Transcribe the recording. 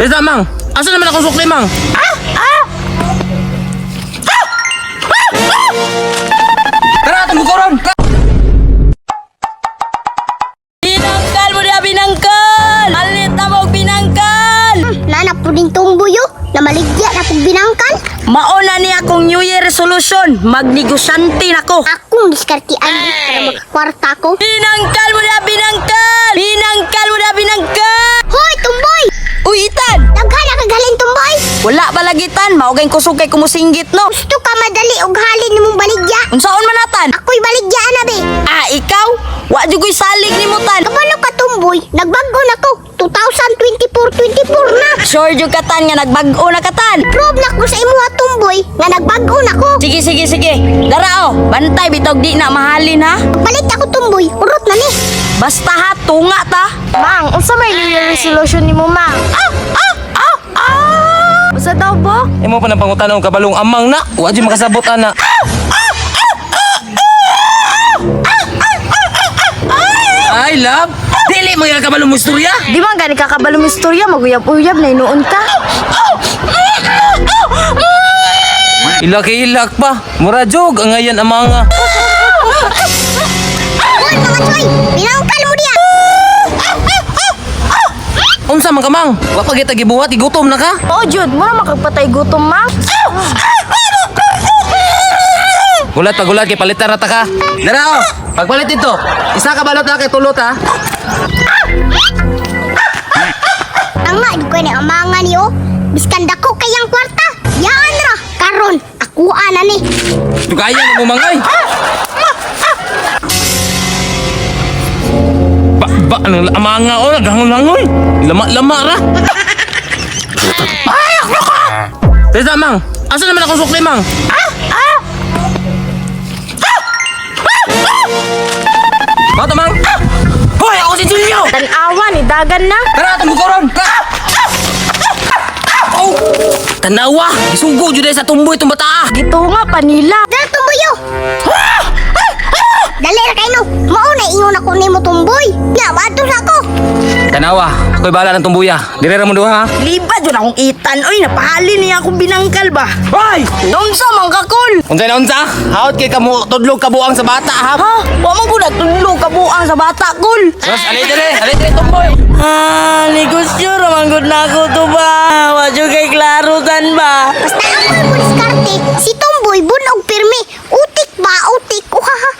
Teka, Mang. Asa naman ako sukli, Mang? Ah! Ah! Ah! Ah! Ah! Tara, atong bukoron! Binangkal mo niya, binangkal! Alit na mo, binangkal! Nana po din tumboy oh, namaligya na pong binangkal. Mauna ni akong New Year resolution, magnegosyante na ko. Akong diskartian para magkakwarta ko. Binangkal mo niya, binangkal! Binangkal mo niya, binangkal! Hoy, tumboy! Uy, Itan! Daghan na kaghalin, tumboy! Wala ba lagi, Tan? Maugay kusog kay kumusinggit, no? Gusto ka madali og halin nimong baligya. Unsaon man natan? Ako'y baligya na be. Ah, ikaw? Wa jugoy salig nimo, Tan. Kabalo ka, tumboy, nagbago na ko. 2024-24 na. Sure jud ka, Tan, nga nagbag-o na ka, Tan. Prove na ko sa imuha, tumboy, nga nagbago na ko. Sige, sige, sige. Dara, oh. Bantay, bitog di na mahalin, ha? Pagbalik ako, tumboy, urot na ni. Basta ha, tunga ta. Mang, unsa may New Year resolution nimo, Mang? Ah, ah, ah, ah! Unsa daw, Bok? Imo pa nang pangutana og kabalong amang na. Wa jud makasabot ana. Ay, love. Dili mo yung kabalong mo istorya. Di man gani kakabalo mo istorya, maguyab-uyab na inuon ka. Ilak ilak pa. Mura jog ang ngayon amang. Hoy, mga choy, binangkal mo diya. Unsa man ka, Mang? Wa pa kita gibuhat, igutom na ka. Oo, jud, mo na makagpatay gutom, Mang. Gulat pagulat kay palitan ra ta ka. Dara oh. Pagpalit dito. Isa ka balot na kay tulot ha. Tanga, di ko ni amanga ni oh. Biskan dako kayang kwarta. Yaan ra, karon akuha na ni. Tugaya mo mangay. Ba ba ano amanga oh naghangon-hangon. Lama-lama ra. Ay, ako ka. Teka, Mang. Asa naman ako sukli, Mang? Ah! Ah! Ah! Ah! Ah! Bata, Mang. Ah! Hoy, ako si Julio. Tanawa ni dagan na. Tara, atong bukoron. Tara. Oh! Tanawa! Isugo jud sa tumboy itong bata. Ah. Gitunga pa nila. Dala tumboy oh. Dali ra kay no. Mao na ingon ako nimo tumboy. Ya, bato sa ako. Tanawa, ako'y bahala ng tumbuya. Dire ra mo duha ha. Liba jud akong itan. Uy, napahalin niya akong binangkal ba? Hoy! Unsa man ka, Kol? Unsa na unsa? Haot kay kamo tudlog kabuang sa bata ha. Ha? Wa man ko nagtudlo kabuang sa bata, Kol. Sus, alay dire, alay dire tumboy. Ah, negosyo ra man gud nako to ba? Wa jud kay klaro tan ba? Basta ako mo diskarte, si tumboy bunog pirmi. Utik ba utik? Uhaha.